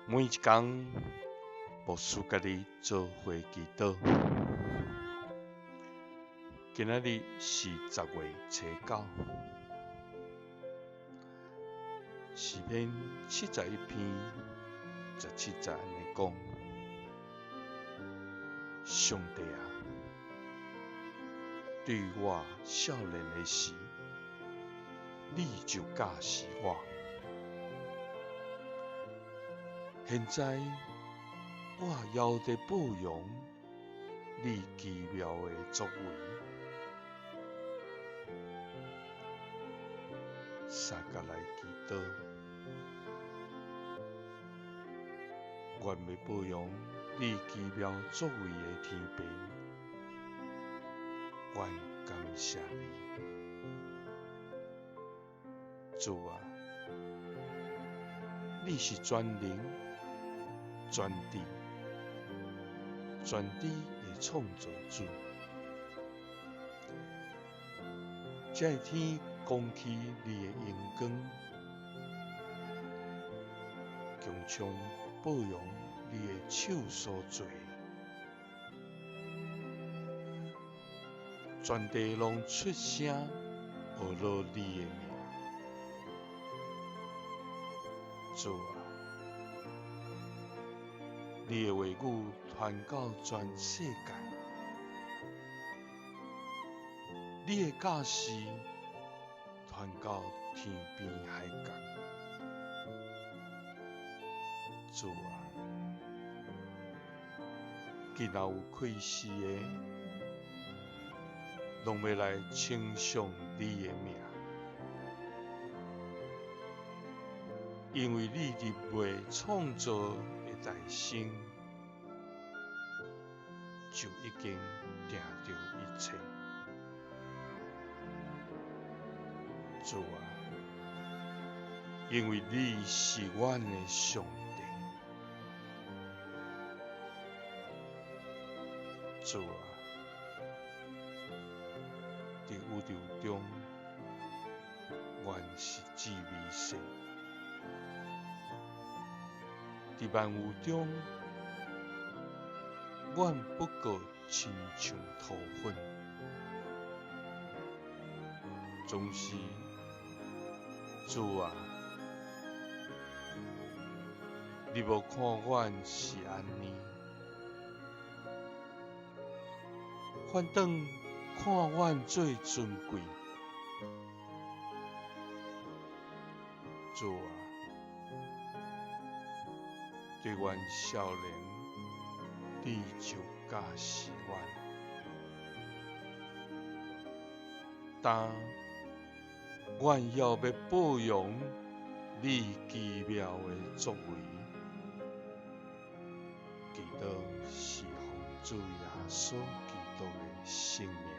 每一工，牧師佮你做伙祈禱。今仔日是10月初9，詩篇71篇17節按呢講：上帝啊，對我少年的時，你就教示我。現在我猶佇報揚你奇妙的作為。相共來祈禱，願欲報揚你奇妙作為的天父，阮感謝你，主啊，你是全能、全智、全知的創造主，這个天光起你的榮光，穹蒼報揚你的手所做，全地攏出聲學落你的名，主啊，你的話語傳到全世界，你的教示傳到天邊海角。主啊，今若有氣死的，攏欲來稱頌你的名，因為你佇未創造的大生，就已經定著一切。主啊，因為你是阮的上帝。主啊，佇宇宙中，阮是至微細；佇萬有中，阮不過親像塗粉。總是，主啊，你無看阮是按呢，反轉看阮做尊貴。主啊，對阮少年，你就教示阮，但阮猶欲報揚你奇妙的作為，祈禱是奉主耶穌基督的聖名。